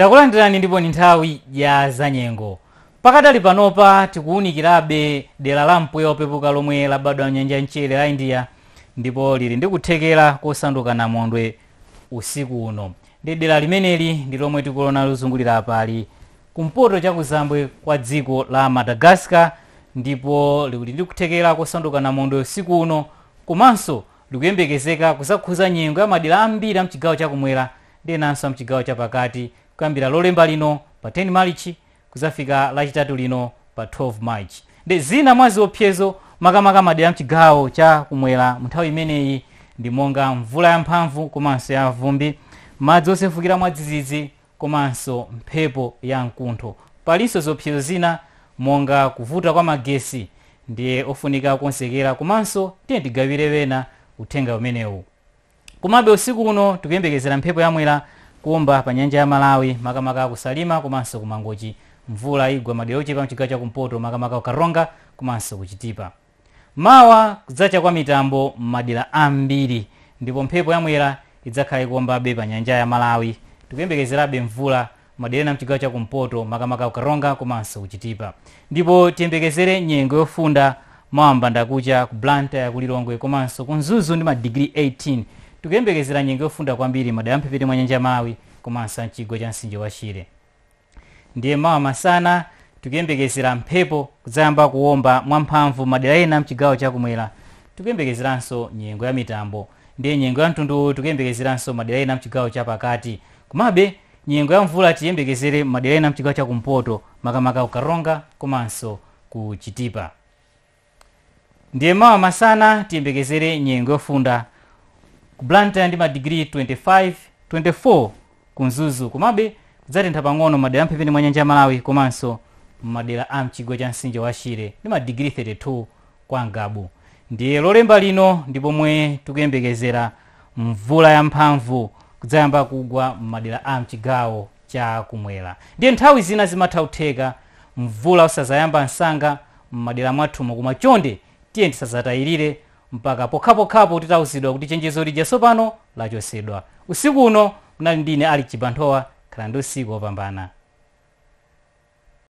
Takulandirani ndipo ni nthawi ya zanyengo. Pakadali panopa tikuwunikirabe dera la mpweya wopepuka lomwe labadwa mnyanja mchere la India, ndipo lili ndi kuthekera kosanduka namondwe usiku uno. Ndi dera limeneli ndi lomwe tikuona lozungulira pali kumpoto chakuzambwe kwa dziko la Madagascar, ndipo lili ndi kuthekera kosanduka namondwe usiku uno, komanso likuyembekezeka kuzakhuza nyengo ya madera ambiri a mchigawo chakumwera ndi enanso a mchigawo chapakati kuyambira Lolemba lino pa 10 Marichi kuzafika Lachitatu lino pa 12 March. Ndi zina mwa ziopsezo makamaka madera mchigawo cha kumwera nthawi imeneyi ndi monga mvula yamphamvu komanso ya vumbi, madzi osefukira mwadzidzidzi komanso mphepo ya mkuntho. Palinso ziopsezo zina monga kuvuta kwa magesi, ndiye ofunika kukonzekera komanso tiye tigawire wena uthenga umenewu. Komabe usiku uno tikuyembekezera mphepo yamwera kuomba pa nyanja ya Malawi, makamaka kuSalima komanso kuMangochi. Mvula igwa madera ochepa mchigawo chakumpoto, makamaka kuKaronga komanso kuChitipa. Mawa kudzacha kwa mitambo m'madera ambiri, ndipo mphepo yamwera idzakhala ikuombabe pa nyanja ya Malawi. Tikuyembekezerabe mvula madera ena mchigawo chakumpoto, makamaka kuKaronga komanso kuChitipa. Ndipo tiyembekezere nyengo yofunda mawa mbandakucha ku Blantyre, ku Lilongwe komanso ku Mzuzu ndi madigiri 18. Tikuyembekezera nyengo yofunda kwambiri madera mphepete mwa nyanja ya Malawi komanso mchigwa cha mtsinje wa Shire. Ndiye mawa masana tikuyembekezera mphepo kudzayamba kuwomba mwamphamvu madera ena mchigawo chakumwera. Tikuyembekezeranso nyengo ya mitambo. Ndiye nyengo ya mtundu tikuyembekezeranso madera ena mchigawo chapakati. Komabe nyengo ya mvula tiyembekezere madera ena mchigawo chakumpoto, makamaka kuKaronga komanso ku Chitipa. Ndiye mawa masana tiyembekezere nyengo yofunda ku Blantyre ndi madigiri 25, 24 ku Mzuzu. Komabe kudzatentha pang'ono madera mphepete mwa nyanja ya Malawi komanso madera a mchigwa cha mtsinje wa Shire ndi madigiri 32 kwa Ngabu. Ndiye Lolemba lino ndi pomwe tikuyembekezera mvula yamphamvu kudzayamba kugwa m'madera a mchigawo cha kumwera. Ndiye nthawi zina zimatha kutheka mvula usazayamba msanga m'madera mwathumo, koma chonde tiye tisazatayirire mpaka pokhapokhapo titauzidwa kuti chenjezo lija tsopano lachosedwa. Usiku uno munali ndine Ali Chibanthowa. Khala ndi usiku wopambana.